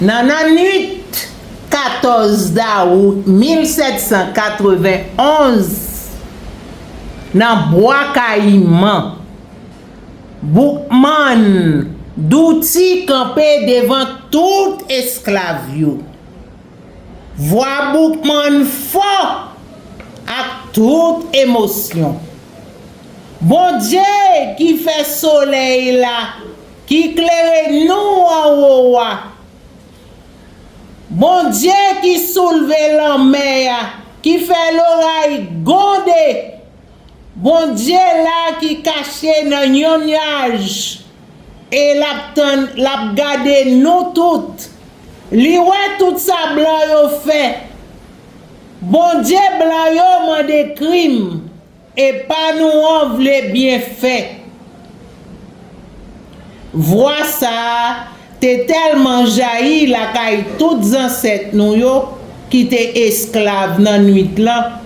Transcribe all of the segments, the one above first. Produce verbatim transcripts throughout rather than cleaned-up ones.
Nan, nan nwit katòz dawout mil sèt san katrevenn onz, nan Bwa Kayiman, Boukmann Douti kanpe devan tout esklav yo. Vwa Boukmann fò ak tout emosyon. Bondye ki fè solèy la, ki klere nou anwo a, Bondye ki soulve lanmè a, ki fè loray gwonde, Bondye la ki kache nan yon nyaj, e l ap tann, l ap gade nou tout. Li wè tout sa blan yo fè. Bondye blan yo mande krim, e pa nou an vle byen fè. Vwa sa a te tèlman jayi lakay tout zansèt nou yo ki te esklav nan nwit lan.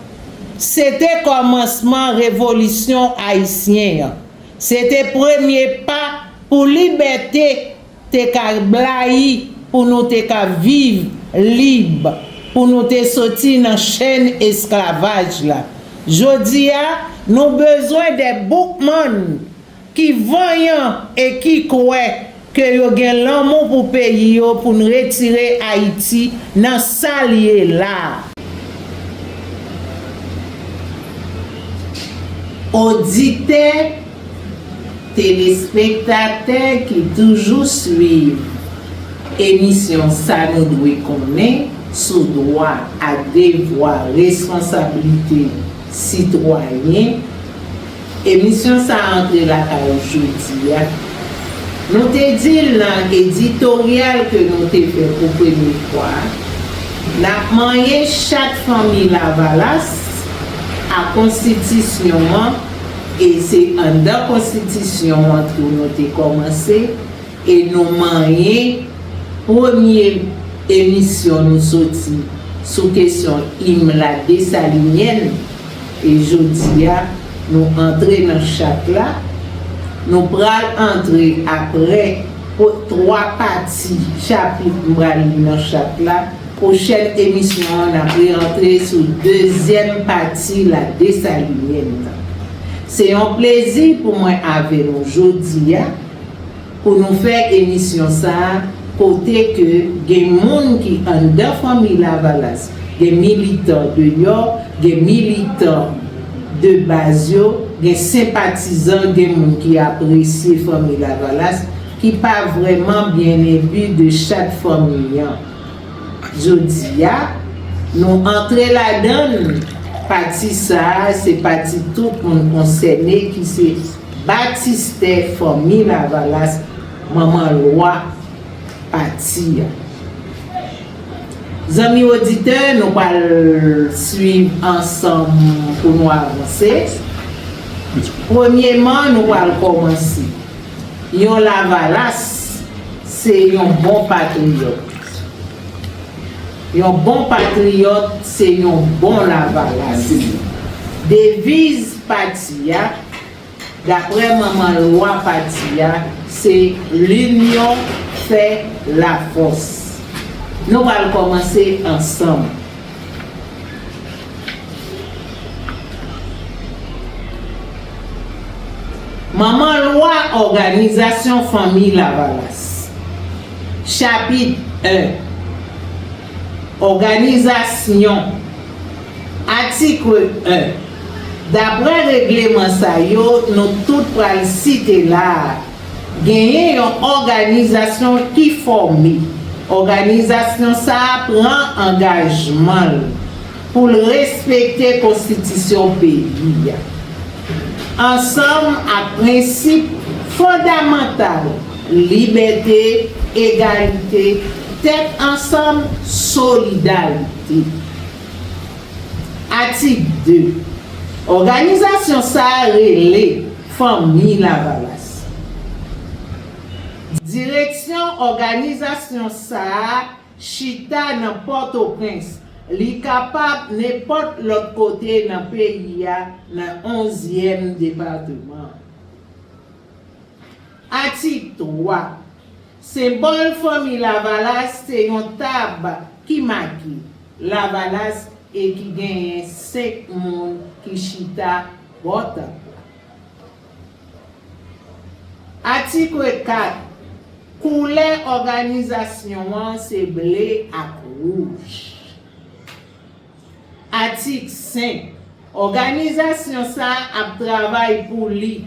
Se te kòmansman revolisyon ayisyen an. Se te premye pa pou libète te ka blayi, pou nou te ka viv lib, pou nou te soti nan chenn esklavaj la. Jodi a, nou bezwen de Boukmann ki vanyan e ki kwè ke yo gen lanmou pou peyi yo pou n retire Ayiti nan sa l ye la a. Oditè, telespektatè ki toujou swiv emisyon Sa Nou Dwe Konnen sou dwa ak devwa, responsablite sitwayen, emisyon sa a antre lakay ou jodi a. Nou te di l nan editoryal ke nou te fè pou premye fwa, n ap manyen chat fanmi Lavalas a konstitisyon an, e se anndan konstitisyon an tou nou te kòmanse, e nou manyen premye emisyon nou soti sou kesyon im la desalinyèn, e jodi a, nou antre nan chat la, nou pral antre apre po-, twa pati chapit m pral li nan chat la. Pwochèn emisyon an, n ap re-antre sou dezyèm pati la desalinyèn nan. Se yon plezi pou mwen avè nou jodi a, pou nou fè emisyon sa a, kote ke gen moun ki anndan fanmi Lavalas, gen militan deyò, gen militan de baz yo, gen senpatizan, gen moun ki apresye fanmi Lavalas, ki pa vrèman byen enbi de chat fanmi an. Jodi a, nou antre ladan l. Pati sa a, se pati tout moun konsène, ki se batistè fanmi Lavalas, manman lwa pati a. Zanmi oditè, nou pral swiv ansanm pou nou avanse. Premyeman, nou pral kòmanse. Yon Lavalas, se yon bon patriyòt. Yon bon patriyòt, se yon bon Lavalas. Deviz pati a, daprè manman lwa pati a, se L'union fait la force. Nou pral kòmanse ansanm. Manman lwa òganizasyon fanmi Lavalas. Chapit en. Òganizasyon. Atik en. Daprè regleman sa yo nou tout pral site la a, genyen yon òganizasyon ki fòme. Òganizasyon sa a pran angajman l pou l respekte konstitisyon peyi a, ansanm ak prensip fondamantal, libète, egalite, tèt ansanm, solidarite. Atik de. Òganizasyon sa a rele Fanmi Lavalas. Direksyon òganizasyon sa a chita nan Pòtoprens. Li kapab nenpòt lòt kote nan peyi a, nan onzyèm depatman. Atik twa. Senbòl fanmi Lavalas se yon tab ki make Lavalas e ki genyen senk moun ki chita bò tab la. Atik kat, koulè òganizasyon an se ble ak wouj. Atik senk, òganizasyon sa a ap travay pou li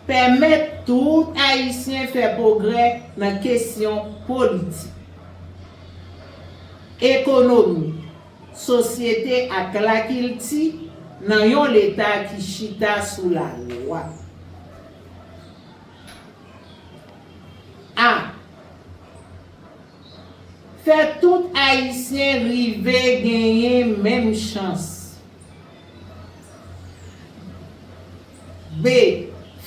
pèmèt tout Ayisyen fè pwogrè nan kesyon politik, ekonomi, sosyete ak lakilti nan yon Leta ki chita sou lalwa. A. Fè tout Ayisyen rive genyen menm chans. B.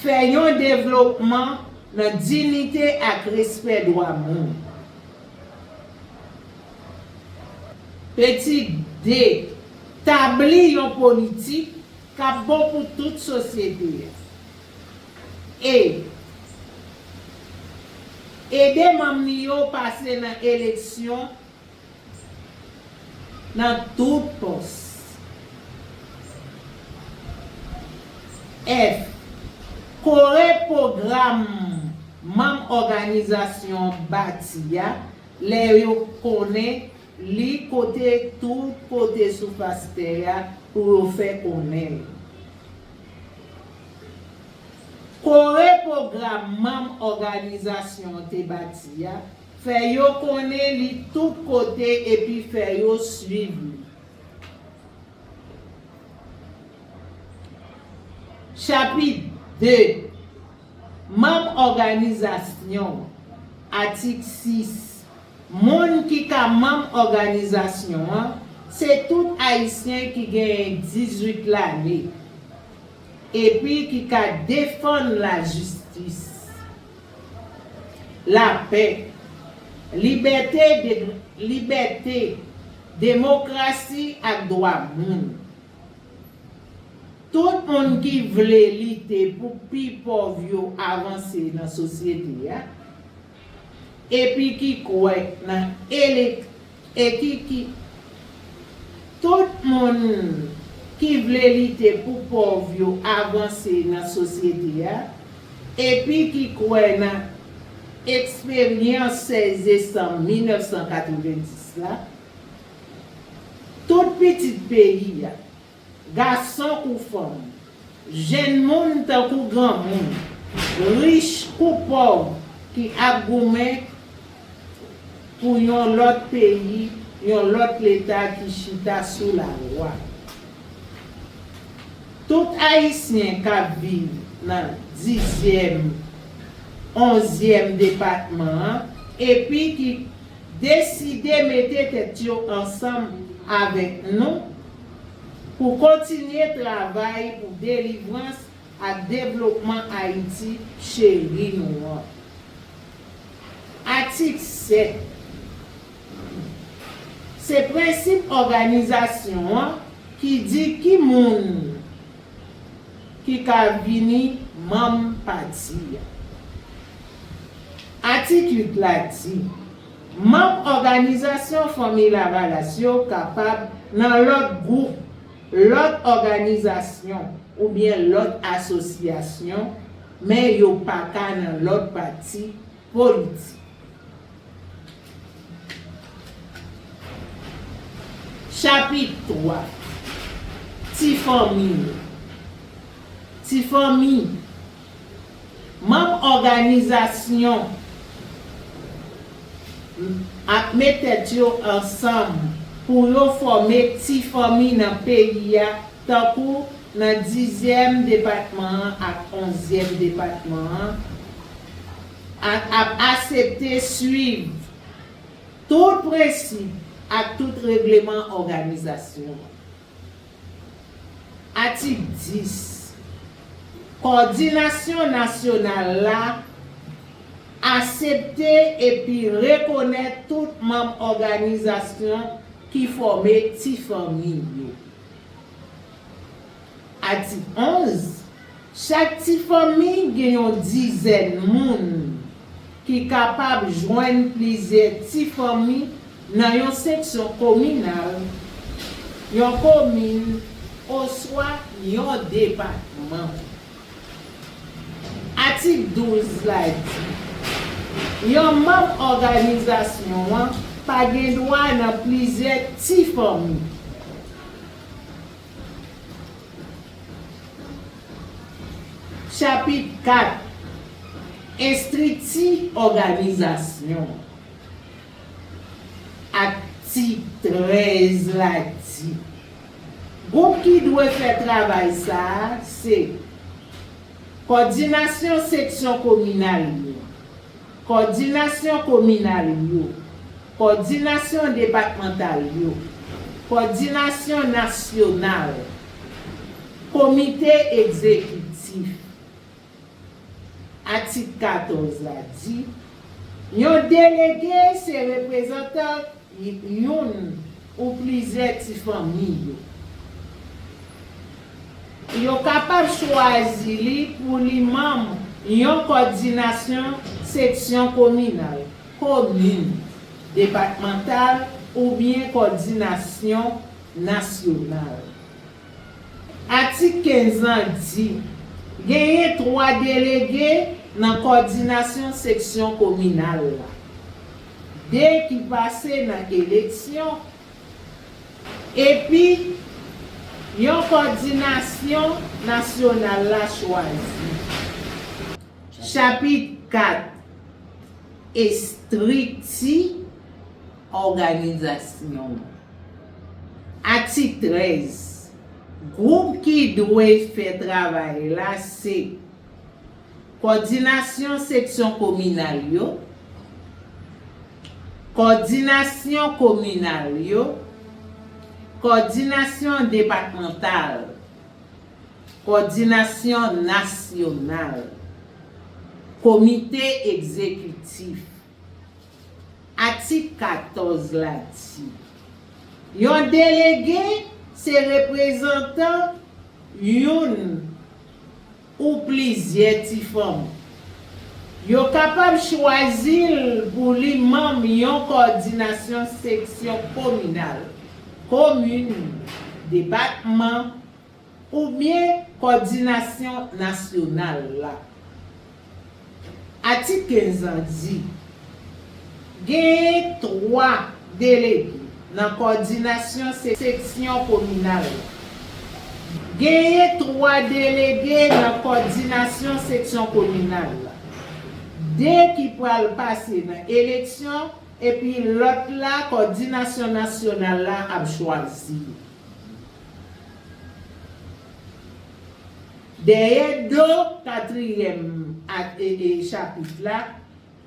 Fè yon devlopman nan diyite ak respè dwa moun. Peti D. Tabli yon politik k ap bon pou tout sosyete a. E. Ede manm li yo pase nan eleksyon nan tout pòs. F. Kore pwogram manm òganizasyon bati a lè yo konnen li kote tout kote sou fas tè a pou yo fè konnen l. Kore pwogram manm òganizasyon te bati a, fè yo konnen li tout kote epi fè yo swiv li. Chapit de. Manm òganizasyon. Atik sis. Moun ki ka manm òganizasyon an se tout Ayisyen ki genyen dizuit lane epi ki ka defann lajistis, lapè, libète, de, libète, demokrasi ak dwa moun. Tout moun ki vle lite pou pi pòv yo avanse nan sosyete a, epi ki kwè nan elek, e ki, ki, tout moun ki vle lite pou pòv yo avanse nan sosyete a, epi ki kwè nan eksperyans sèz desanm mil nèf san katrevenndis la, tout pitit peyi a, gason kou fanm, jèn moun tankou granmoun, rich kou pòv ki ap goumen pou yon lòt peyi, yon lòt Leta ki chita sou lalwa. Tout Ayisyen k ap viv nan dizyèm, onzyèm depatman an epi ki deside mete tèt yo ansanm avèk nou pou kontinye travay pou delivrans ak devlopman Ayiti cheri nou an. Atik sèt. Se prensip òganizasyon an ki di ki moun ki ka vini manm pati a. Atik uit la di, manm òganizasyon Fanmi Lavalas yo kapab nan lòt gwoup, lòt òganizasyon oubyen lòt asosyasyon, men yo pa ka nan lòt pati politik. Chapit twa. Ti fanmi. Ti fanmi. Manm òganizasyon ap met tèt yo ansanm pou yo fòme ti fanmi nan peyi a, tankou nan dizyèm depatman an ak onzyèm depatman an, ak ap asepte swiv tout prensip ak tout regleman òganizasyon an. Atik dis. Kòdinasyon nasyonal la asepte epi rekonèt tout manm òganizasyon ki fòme ti fanmi yo. Atik onz. Chak ti fanmi gen yon dizèn moun ki kapab jwenn plizyè ti fanmi nan yon seksyon kominal, yon komin, oswa yon depatman. Atik douz la di, yon manm òganizasyon an pa gen dwa nan plizyè ti fanmi. Chapit kat, estrikti òganizasyon. Atik trèz la di, gwoup ki dwe fè travay sa a se kòdinasyon seksyon kominal yo, kòdinasyon kominal yo, kòdinasyon depatmantal yo, kòdinasyon nasyonal, komite egzekitif. Atik katòz la di, yon delege se reprezantan youn ou plizyè ti fanmi yo. Yo kapab chwazi li pou li manm yon kòdinasyon seksyon kominal, komin, depatmantal oubyen kòdinasyon nasyonal. Atik kenz lan di, genyen twa delege nan kòdinasyon seksyon kominal la, de ki pase nan eleksyon, epi yon kòdinasyon nasyonal la chwazi. Chapit kat, estrikti òganizasyon. Atik trèz, gwoup ki dwe fè travay la se kòdinasyon seksyon kominal yo, kòdinasyon kominal yo, kòdinasyon depatmantal, kòdinasyon nasyonal, komite egzekitif. Atik katòz la di, yon delege se reprezantan youn ou plizyè ti fanmi. Yo kapab chwazi l pou li manm yon kòdinasyon seksyon kominal, komin, depatman, oubyen kòdinasyon nasyonal la. Atik kenz lan di, genyen twa delege nan kòdinasyon se-, seksyon kominal la. Genyen twa delege nan kòdinasyon seksyon kominal la. De ki pral pase nan eleksyon, epi lòt la, kòdinasyon nasyonal la ap chwazi. Dèyè do katriyèm ak, e, e, chapit la,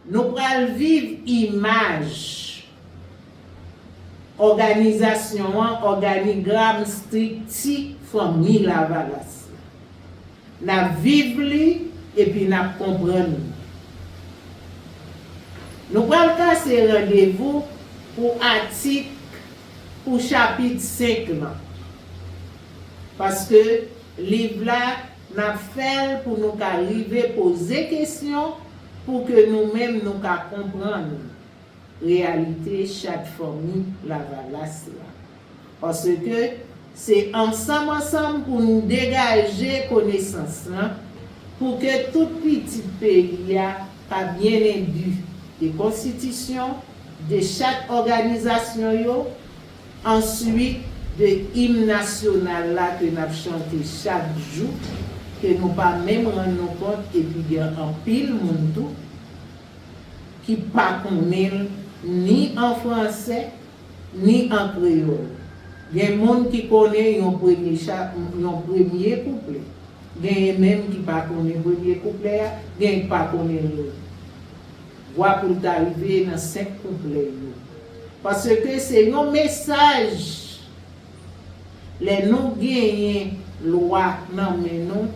nou pral viv imaj òganizasyon an, òganigram estrikti fanmi Lavalas la. N ap viv li epi n ap konprann li. Nou pral kase randevou pou atik, pou chapit senk lan. Paske liv la, n ap fè l pou nou ka rive poze kesyon, pou ke nou menm nou ka konprann reyalite chak fanmi Lavalas la. Paske se ansanm ansanm pou n degaje konesans lan, pou ke tout pitit peyi a ka byen enbi de konstitisyon, de chak òganizasyon yo, answit de im nasyonal la ke n ap chante chak jou, ke nou pa menm rann nou kont, epi gen anpil moun tou ki pa konnen l ni an fransè, ni an kreyòl. Gen moun ki konnen yon premye cha-, yon premye kouplè. Genyen menm ki pa konnen premye kouplè a, genyen ki pa konnen vwa pou l ta rive nan senk kouplè yo. Paske se yon mesaj. Lè nou genyen lwa nan men nou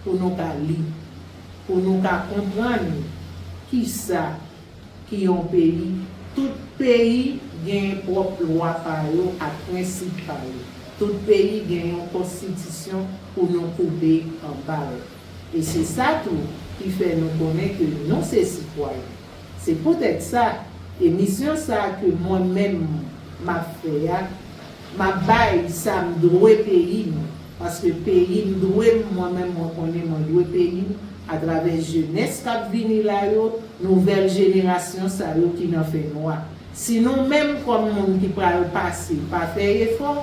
pou nou ka li, pou nou ka konprann kisa ki yon peyi, tout peyi genyen pwòp lwa pa yo ak prensip pa yo. Tout peyi gen yon konstitisyon pou nou koube anba l. E se sa tou ki fè nou konnen ke nou se sitwayen. Se poutèt sa, emisyon sa a ke mwen menm m ap fè a, m ap bay sa m dwe peyi m, paske peyi m dwe m, mwen menm mwen konnen mwen dwe peyi m, atravè jenès k ap vini la yo, nouvèl jenerasyon sa yo ki nan fènwa. Si nou menm kòm moun ki pral pase pa fè efò,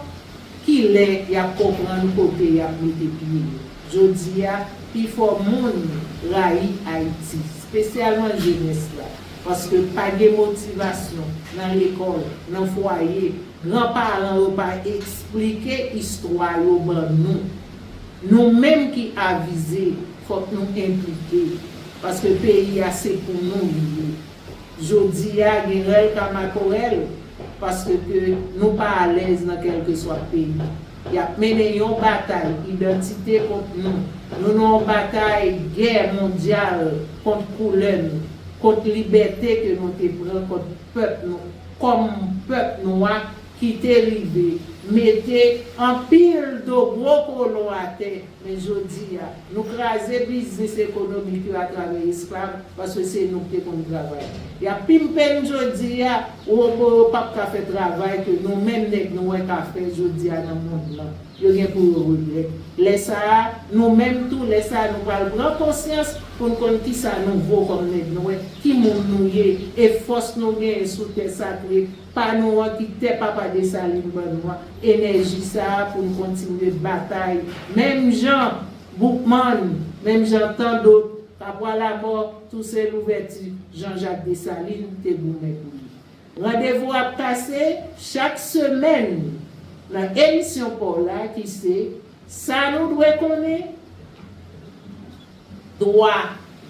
kilè y ap konprann kote y ap mete pye yo? Jodi a, pifò moun rayi Ayiti, espesyalman jenès la, paske pa gen motivasyon nan lekòl, nan fwaye, granparan yo pa eksplike istwa yo ban nou. Nou menm ki avize, fòk nou enplike, paske peyi a se pou nou li ye. Jodi a, gen rèl ka makorèl, paske ke nou pa alèz nan kèlkeswa peyi. Y ap mennen yon batay idantite kont nou. Nou nan yon batay gè mondyal kont koulè nou, kont libète ke nou te pran, kont pèp nou, kòm pèp nwa ki te rive mete anpil do gwo kolon atè. Men jodi a, nou kraze biznis ekonomik yo atravè esklav, paske se nou ki te konn travay. Y ap pimpe n jodi a, ou, ou p ap ka fè travay ke nou menm nèg nwè ka fè jodi a nan mond lan. Yo gen pou yo regrèt. Lè sa a, nou menm tou, lè sa a, nou pral pran konsyans pou n konn kisa nou vo kòm nèg nwè, ki moun nou ye, e fòs nou genyen sou tè sakre pa nou an ki tè papa Desalin ban nou an, enèji sa a pou n kontinye batay, menm jan Boukman, menm jan Tandot, Kapwa Lamò, Tousen Louvèti, Jan Jak Desalin te goumen pou li. Randevou ap kase chak semèn nan emisyon pa w la ki se Sa nou dwe konnen, dwa,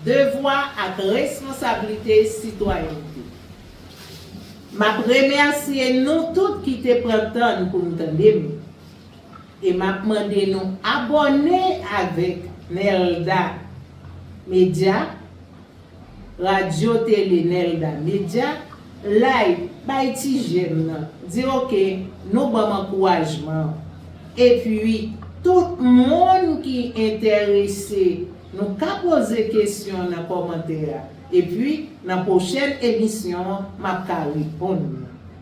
devwa ak responsablite sitwayènte. M ap remèsye nou tout ki te pran tan n pou n tande m. E m ap mande nou abòne avèk Nelda Media, Radyo Tele Nelda Media, like, bay ti jèm nan, di oke, nou ban m ankourajman. Epi, tout moun ki enterese, nou ka poze kesyon nan kòmantè a. Epi, nan pwochèn emisyon, m ap ka reponn.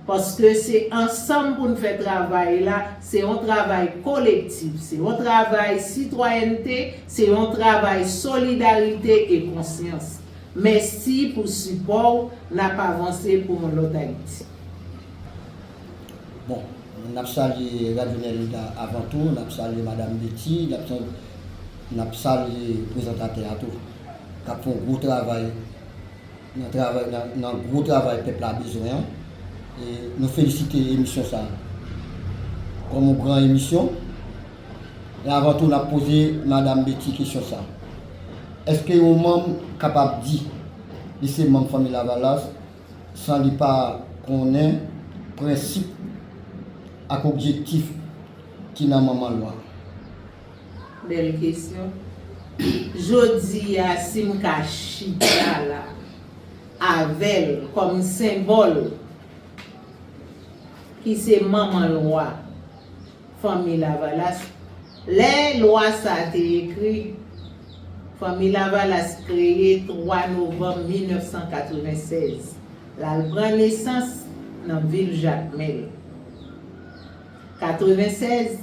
Paske se ansanm pou n fè travay la, se yon travay kolektif, se yon travay sitwayènte, se yon travay solidarite e konsyans. Mèsi pou sipò w, n ap avanse pou yon lòt Ayiti. Bon, n ap salye Radyo Nelda avan tou, n ap salye Madanm Betty, n ap, n ap salye prezantatè a tou, k ap fè yon gwo travay nan travay, nan, nan gwo travay pèp la bezwen an. E nou felisite emisyon sa a kòm yon gran emisyon. E avan tou, n ap poze Madanm Betty kesyon sa a. Èske yon manm kapab di li se manm Fanmi Lavalas san li pa konnen prensip ak objektif ki nan manman lwa? Bèl kesyon. Jodi a, si m ka chita la avè l kòm senbòl ki se manman lwa Fanmi Lavalas, lè lwa sa a te ekri, Fanmi Lavalas kreye twa novanm mil nèf san katreven sèz. L al pran nesans nan vil Jakmèl. Katreven sèz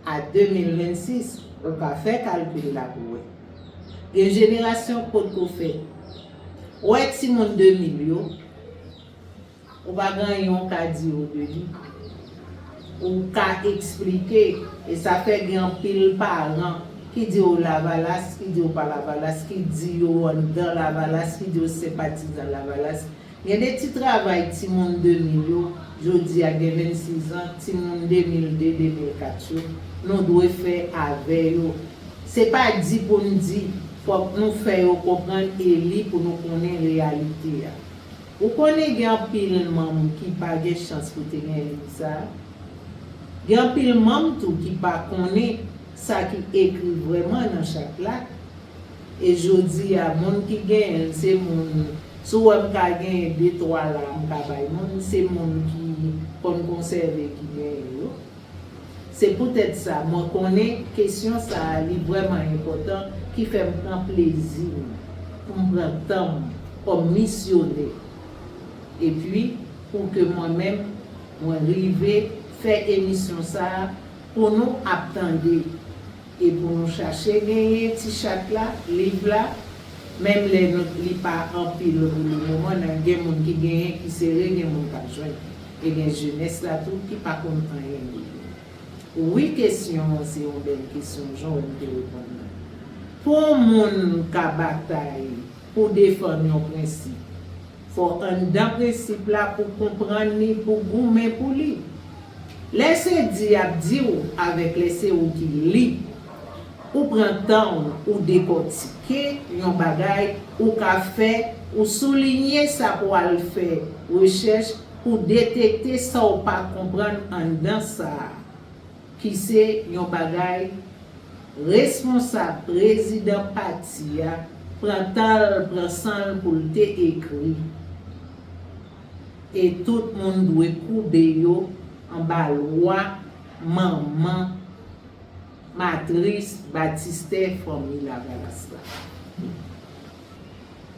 a de mil vennsis, ou ka fè kalkil la pou wè. Gen jenerasyon k potko fèt. Ou wè timoun de mil yo, ou pa gen anyen ou ka di yo de li. Ou ka eksplike, e sa fè gen anpil paran ki di yo Lavalas, ki di yo pa Lavalas, ki di yo anndan Lavalas, ki di yo senpatizan Lavalas. Gen de ti travay timoun de mil yo, jodi a gen vennsis an, timoun de mil de, de mil kat yo, nou dwe fè avè yo. Se pa di pou n di, fòk nou fè yo konprann e li pou nou konnen reyalite a. Ou konnen gen anpil manm ki pa gen chans pou te gen liv sa a. Gen anpil manm tou ki pa konnen sa ki ekri vrèman nan chat la. E jodi a, moun ki genyen l, se moun, si w wè m ka genyen de twa la, m ka bay moun, se moun ki konn konsève ki genyen yo. Se poutèt sa, mwen konnen kesyon sa a, li vrèman enpòtan, ki fè m pran plezi m, pou m pran tan m, kòm misyonè, Epi, pou ke mwen menm, mwen rive fè emisyon sa a pou nou ap tande. E pou nou chache genyen ti chat la, liv la, menm lè nou, li pa anpil pou le moman, nan gen moun ki genyen, ki sere, gen moun k ap jwenn. E gen jenès la tou ki pa konn anyen li. Wi, kesyon an se yon bèl kesyon, jan w te reponn nan. Pou yon moun ka batay pou defann yon prensip, fò anndan prensip la pou konprann li, pou goumen pou li. Lè se di y ap di w avèk lè se ou ki li, ou pran tan w, ou dekòtike yon bagay, ou ka fè, ou soulinye sa pou al fè rechèch, pou detekte sa w pa konprann anndan sa a, ki se yon bagay responsab prezidan pati a pran tan l, pran san l pou l te ekri. E tout moun dwe koube yo anba lwa manman, matris, batistè fanmi Lavalas la.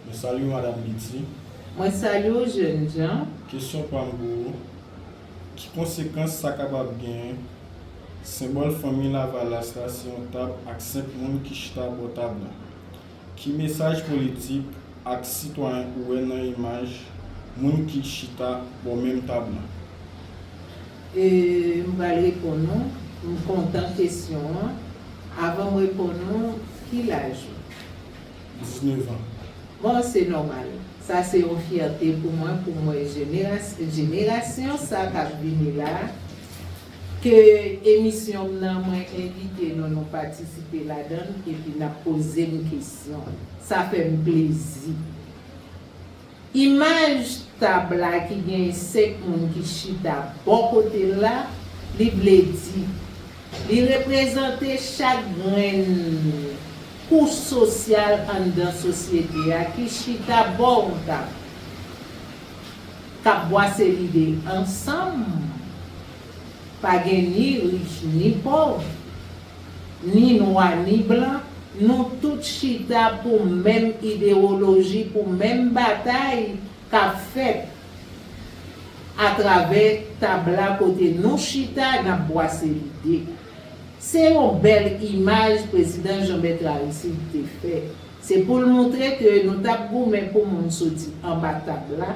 Mwen salye w, Madanm Biti. Mwen salye w, jènjan. Kesyon pa m pou ou, ki konsekans sa kapab genyen? Senbòl fanmi Lavalas la se yon tab ak senk moun ki chita bò tab la. Ki mesaj politik ak sitwayen ou wè nan imaj moun ki chita bò menm tab la? E, m pral reponn ou. M kontan kesyon an. Avan m reponn ou, ki laj ou? Diznèf an. Bon, se nòmal. Sa se yon fyète pou mwen, pou m wè jeneras-, jenerasyon sa k ap vini la, ke emisyon m nan, mwen envite nou, nou patisipe ladan l, epi n ap poze m kesyon. Sa fè m plezi. Imaj tab la ki gen senk moun ki chita bò kote l la, li vle di, li reprezante chak grenn kouch sosyal anndan sosyete a ki chita bò yon tab, k ap bwase lide ansanm. Pa gen ni rich ni pòv, ni nwa ni blan, nou tout chita pou menm idewoloji, pou menm batay k ap fèt atravè tab la kote nou chita, n ap bwase lide. Se yon bèl imaj Prezidan Jean Bertrand Aristide te fè. Se pou l montre ke nou t ap goumen pou moun soti anba tab la,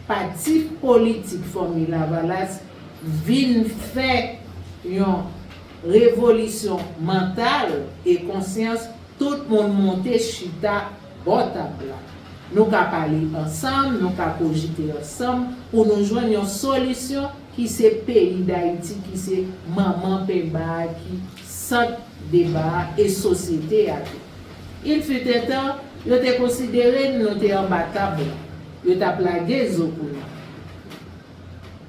pati politik Fanmi Lavalas vin fè yon revolisyon mantal e konsyans, tout moun monte chita bò tab la. Nou ka pale ansanm, nou ka kojite ansanm pou nou jwenn yon solisyon ki se peyi Dayiti, ki se manman penba a, ki sant deba a e sosyete a tou. Il fut un temps, yo te konsidere n, nou te anba tab la. Yo t ap lage zo pou nou.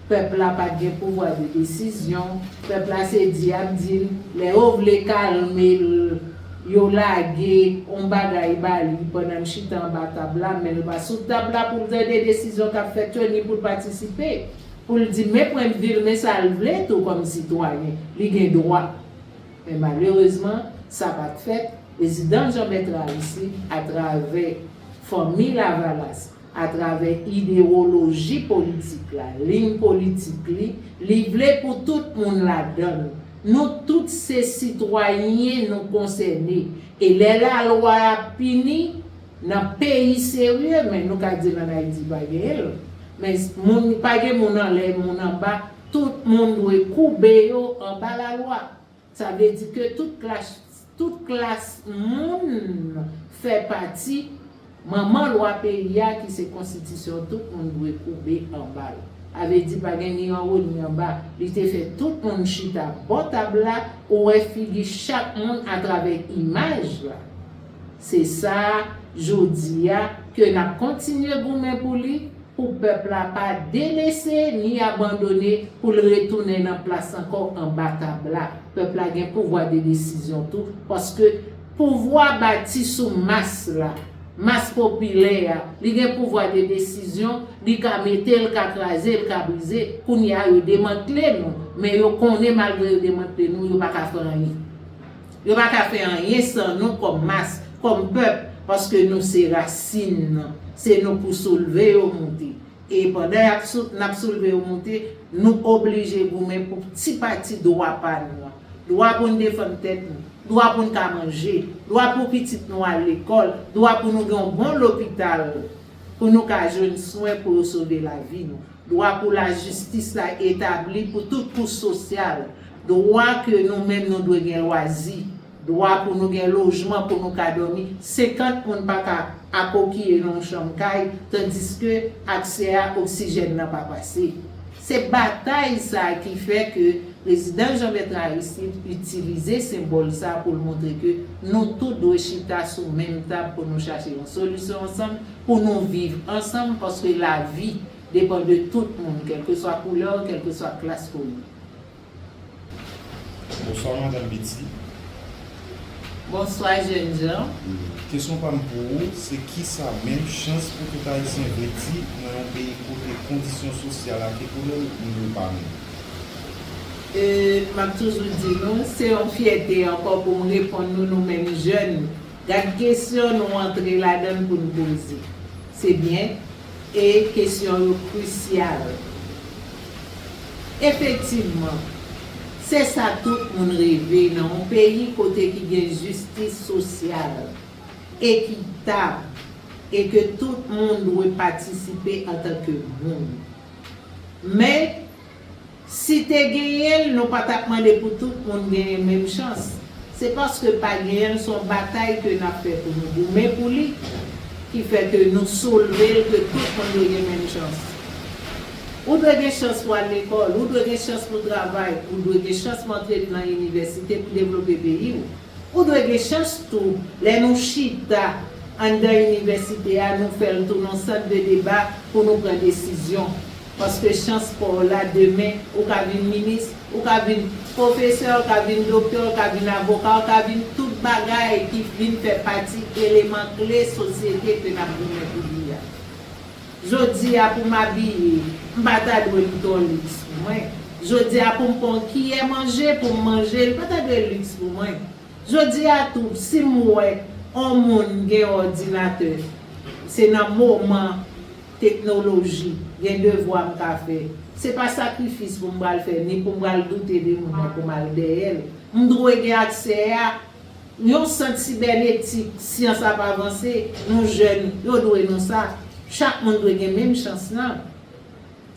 Pèp la pa t gen pouvwa de desizyon. Pèp la se di y ap di l. Lè yo vle kalme l, yo lage yon bagay ba li pandan l chita anba tab la, men l pa sou tab la pou l tande desizyon k ap fèt yo, ni pou l patisipe. Pou l di men pwennvi l, men sa l vle tou kòm sitwayen. Li gen dwa. Men malerezman, sa pa t fèt. Prezidan Jean Bertrand Aristide, atravè Fanmi Lavalas, atravè idewoloji politik la, liy politik li, li vle pou tout moun ladan l. Nou tout se sitwayen, nou konsène. E lè lalwa ap pini, nan peyi serye, men nou ka di l ann Ayiti pa genyen l, men moun, pa gen moun anlè, moun anba, tout moun dwe koube yo anba lalwa. Sa vle di ke tout klas, tout klas moun fè pati manman lwa peyi a ki se konstitisyon, tout moun dwe koube anba l. Sa vle di pa gen ni anwo ni anba. Li te fè tout moun chita bò tab la, ou wè figi chak moun atravè imaj la. Se sa, jodi a, ke n ap kontinye goumen pou li, pou pèp la pa delese ni abandone pou l retounen nan plas ankò anba tab la. Pèp la gen pouvwa de desizyon tou, paske pouvwa bati sou mas la, mas popilè a, li gen pouvwa de desizyon, li ka mete, l ka kraze, l ka brize. Kounye a, yo demantle nou, men yo konnen malgre yo demantle nou, yo pa ka fè anyen. Yo pa ka fè anyen san nou kòm mas, kòm pèp, paske nou se rasin nan. Se nou pou soulve yo monte. E pandan y ap sou, n ap soulve yo monte, nou oblije goumen pou ti pati dwa pa nou an. Dwa pou n defann tèt nou, dwa pou n ka manje, dwa pou pitit nou al lekòl, dwa pou nou gen yon bon lopital, pou nou ka jwenn swen pou yo sove lavi nou, dwa pou lajistis la etabli pou tout kouch sosyal, dwa ke nou menm nou dwe gen lwazi, dwa pou nou gen lojman pou nou ka dòmi, senkant moun pa ka akokiye nan yon chanm kay, tandiske aksè a oksijèn nan pa pase. Se batay sa a ki fè ke Prezidan Jean Bertrand Aristide itilize senbòl sa a pou l montre ke nou tout dwe chita sou menm tab pou nou chache yon solisyon ansanm, pou nou viv ansanm, paske lavi depann de tout moun, kèlkeswa koulè w, kèlkeswa klas ke w ye. Bonswa madanm Betty. Bonswa jènjan. Kesyon pa m pou ou, se kisa menm chans pou tout Ayisyen vle di nan yon peyi kote kondisyon sosyal ak ekonomik moun yo pa menm? E, m ap toujou di nou, se yon fyète ankò pou m reponn nou, nou menm jèn. Gad kesyon nou antre ladan l pou n poze. Se byen, e kesyon yo krisyal. Efektivman, se sa tout moun reve nan yon peyi kote ki gen jistis sosyal, ekitab, e ke tout moun dwe patisipe antanke moun. Men, si te genyen l, nou pa t ap mande pou tout moun genyen menm chans. Se paske pa genyen l, se yon batay ke n ap fè pou nou goumen pou li, ki fè ke nou soulve l ke tout moun dwe gen menm chans. Ou dwe gen chans pou al lekòl, ou dwe gen chans pou travay, ou dwe gen chans pou antre nan inivèsite pou devlope peyi w. Ou dwe gen chans tou, lè nou chita anndan inivèsite a, nou fè l tou nan sant de deba pou nou pran desizyon. Paske chans pa w la, demen, ou ka vin minis, ou ka vin pwofesè, ou ka vin doktè, ou ka vin avoka, ou ka vin tout bagay ki vin fè pati eleman kle sosyete ke n ap goumen pou li a. Jodi a, pou m abiye, m pa ta dwe kite yon liks pou mwen. Jodi a, pou m pran yon kiyè manje, pou m manje, li pa ta dwe liks pou mwen. Jodi a tou, si m wè yon moun gen yon òdinatè, se nan moman teknoloji, gen devwa m ka fè. Se pa sakrifis pou m pral fè, ni pou m pral doute de moun nan pou m al dèyè l. M dwe gen aksè a yon sant sibènetik, syans ap avanse, nou jèn, yo dwe nou sa. Chak moun dwe gen menm chans lan.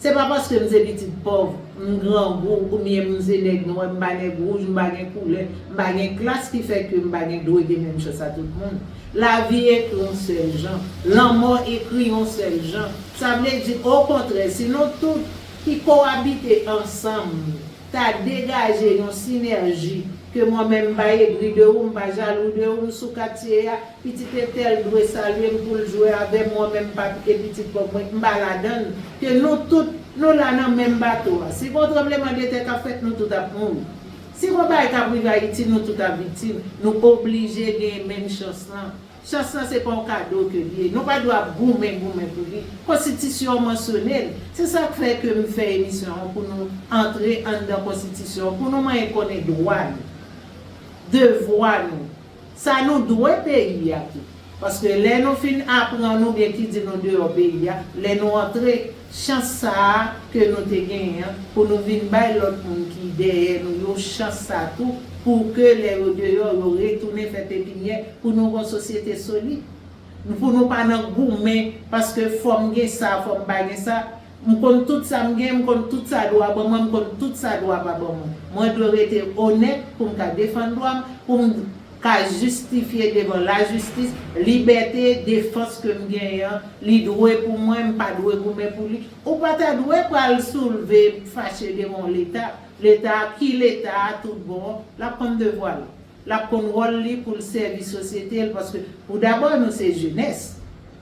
Se pa paske m se pitit pòv, m grangou, oubyen m se nèg nwè, m pa nèg wouj, m pa gen koulè, m pa gen klas ki fè ke m pa gen dwe gen menm chans a tout moun. Lavi ekri yon sèl jan, lanmò ekri yon sèl jan. Sa vle di, okontrè, si nou tout ki kowabite ansanm, ta degaje yon sinèji, ke mwen menm m pa egri de ou, m pa jalou de ou, m sou katye a, pitit entèl dwe salye m pou l jwe avè m, mwen menm m pa kite pitit pòv mwen, m pa ladan l, ke nou tout, nou la nan menm bato a. Si gen yon tranblemanntè k ap fèt, nou tout ap mouri. Si gen yon bagay k ap rive Ayiti, nou tout ap viktim. Nou oblije genyen menm chans lan. Chans lan se pa yon kado ke l ye. Nou pa dwe ap goumen, goumen pou li. Konstitisyon an mansyone l. Se sa k fè ke m fè emisyon an pou nou antre anndan konstitisyon an, pou nou manyen konnen dwa nou, devwa nou, sa nou dwe peyi a tou. Paske lè nou fin aprann oubyen ki di nou deyò peyi a, lè nou antre, chans sa a ke nou te genyen an, pou nou vin bay lòt moun ki dèyè nou yo chans sa tou, pou ke lè yo deyò, yo retounen fè pepinyè, pou nou gen yon sosyete solid. Pou nou pa nan goumen, paske fò m gen sa, fò m pa gen sa. M konn tout sa m gen, m konn tout sa dwa ban mwen, m konn tout sa dwa pa ban mwen. Mwen dwe rete onèt pou m ka defann dwa m, pou m ka jistifye devan lajistis, libète, defans ke m genyen an, li dwe pou mwen, m pa dwe goumen pou li. Ou pa ta dwe pral soulve, fache devan Leta. Leta, ki Leta a tout bon, l ap konn devwa l. L ap konn wòl li pou l sèvi sosyete l, paske pou dabò nou se jenès.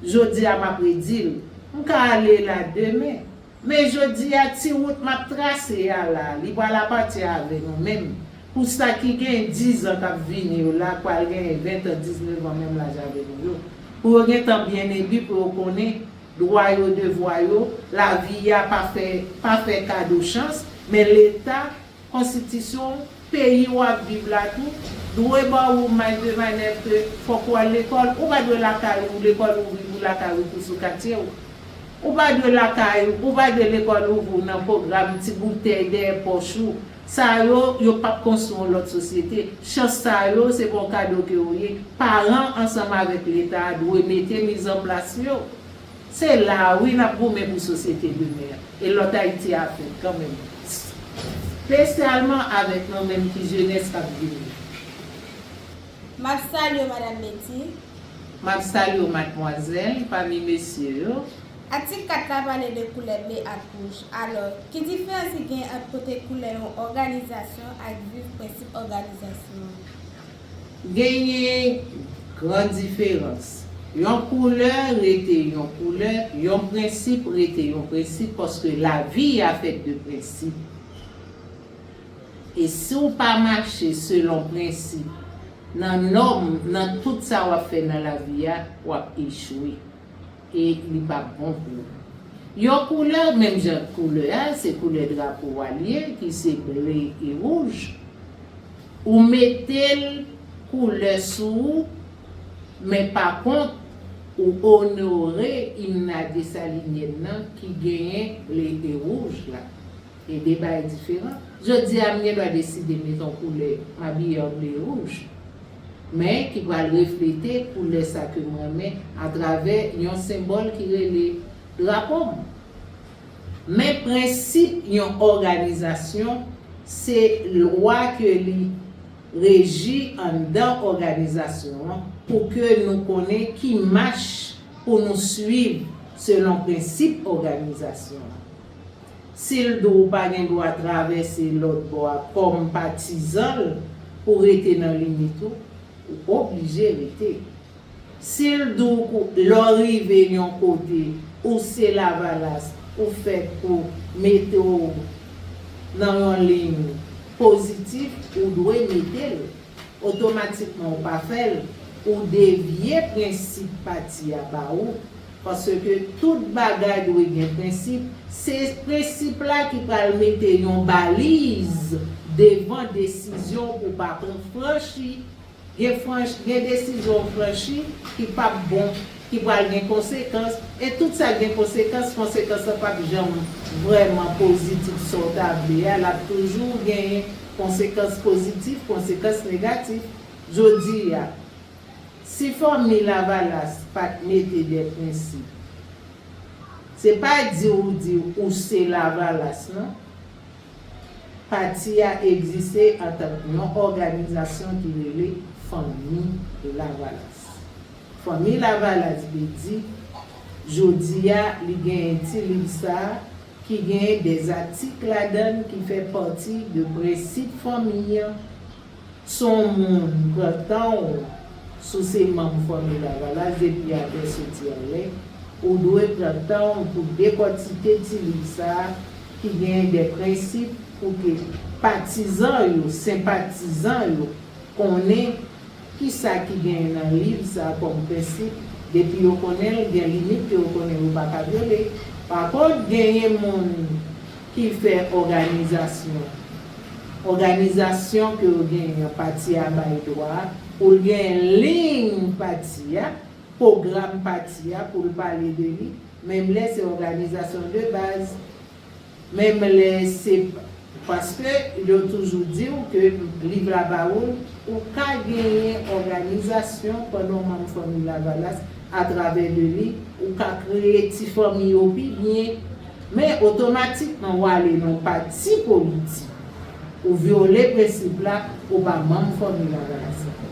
Jodi a m ap redi l. M ka ale la demen. Men jodi a, ti wout m ap trase a la, li pral apati avè nou menm. Pou sa ki gen dizan k ap vini yo la, k pral genyen ventan, diznèf an, menm laj avè nou yo. Pou yo gentan byen ebi, pou yo konnen dwa yo, devwa yo, lavi a pa fè, pa fè kado chans, men Leta, konstitisyon, peyi w ap viv la tou, dwe ba ou maj de manèv ke fòk ou al lekòl, ou pa dwe lakay ou, lekòl ouvri pou lakay ou, pou sou katye w. Ou pa dwe lakay ou, ou pa dwe lekòl ouvri w nan pwogram ti boutèy dèyè pòch ou. Sa yo, yo p ap konstwi yon lòt sosyete. Chans sa yo, se pa yon kado ke w ye. Paran ansanm avèk Leta a dwe mete mizanplas yo. Se la a wi n ap goumen pou sosyete demen an. E lòt Ayiti a fèt kanmenm. Espesyalman avèk nou menm ki jenès k ap vini. M ap salye w, Madanm Betty. M ap salye w, madmwazèl, pami mesye yo. Atik kat la pale de koulè ble ak wouj. Alò, ki diferans ki gen ant pote koulè yon òganizasyon ak viv prensip òganizasyon an? Genyen gran diferans. Yon koulè rete yon koulè, yon prensip rete yon prensip, paske lavi a fèt de prensip. E si w pa mache selon prensip, nan nòm, nan tout sa w ap fè nan lavi a, w ap echwe. E li p ap bon pou ou. Yon koulè, menm jan koulè a, se koulè drapo a l ye, ki se ble e wouj. Ou mete l koulè sou ou, men pa kont, ou onore imn a Desalinyèn nan ki genyen ble e wouj la. E de bagay diferan. Jodi a, m gen dwa deside mete yon koulè, m abiye an ble e wouj, men ki pral reflete koulè sa ke m renmen atravè yon senbòl ki rele drapo m. Men prensip yon òganizasyon, se lwa ke li reji anndan òganizasyon an pou ke nou konnen ki mach pou nou swiv selon prensip òganizasyon an. Si l di w ou pa gen dwa travèse lòt bò a kòm patizan l pou rete nan limit ou, ou oblije rete. Si l di w kou- lè w rive yon kote, ou se Lavalas, ou fèt pou mete w nan yon liy pozitif, ou dwe mete l. Otomatikman ou pa fè l, ou devye prensip pati a ba ou, paske tout bagay dwe gen prensip. Se prensip la ki pral mete yon baliz devan desizyon w pou w pa pran franchi. Gen franch, gen desizyon w franchi ki p ap bon, ki pral gen konsekans, e tout sa k gen konsekans, konsekans lan p ap janm vrèman pozitif sa w ta vle a, l ap toujou genyen konsekans pozitif, konsekans negatif. Jodi a, si fanmi Lavalas pa t mete de prensip, se pa di w di ou se Lavalas non. Pati a egziste antank yon òganizasyon ki rele Fanmi Lavalas. Fanmi Lavalas vle di, jodi a, li genyen ti liv sa a ki genyen de zatik ladan l ki fè pati de prensip fanmi an. Si w moun pran tan w, si w se manm Fanmi Lavalas depi atè soti anlè, ou dwe pran tan w pou dekòtike ti liv sa a ki genyen de prensip pou ke patizan yo, senpatizan yo konnen kisa ki genyen nan liv sa a kòm prensip. Depi yo konnen l, gen limit ke yo konnen yo pa ka vyole. Pa kont, genyen moun ki fè òganizasyon. Òganizasyon ke w genyen an, pati a bay dwa pou l gen liy pati a, pwogram pati a pou l pale de li, menm lè se òganizasyon de baz, menm lè se, paske yo toujou di w ke liv la ba ou l, ou ka genyen òganizasyon pandan w manm Fanmi Lavalas, atravè de li, ou ka kreye ti fanmi yo pi byen, men otomatikman w ale nan yon pati politik, ou vyole prensip la, ou pa manm Fanmi Lavalas ankò.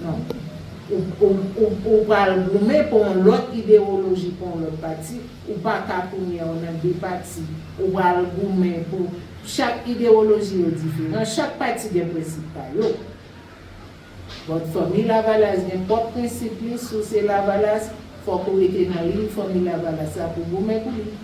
Non. Ou, ou, ou, ou pral goumen pou yon lòt idewoloji, pou yon lòt pati, ou pa ka kounye a w nan de pati, ou pral goumen pou chak idewoloji yo diferan, chak pati gen prensip pa yo. But Fanmi Lavalas gen pwòp prensip li, si w se Lavalas, fòk ou rete nan liy Fanmi Lavalas la pou goumen pou li.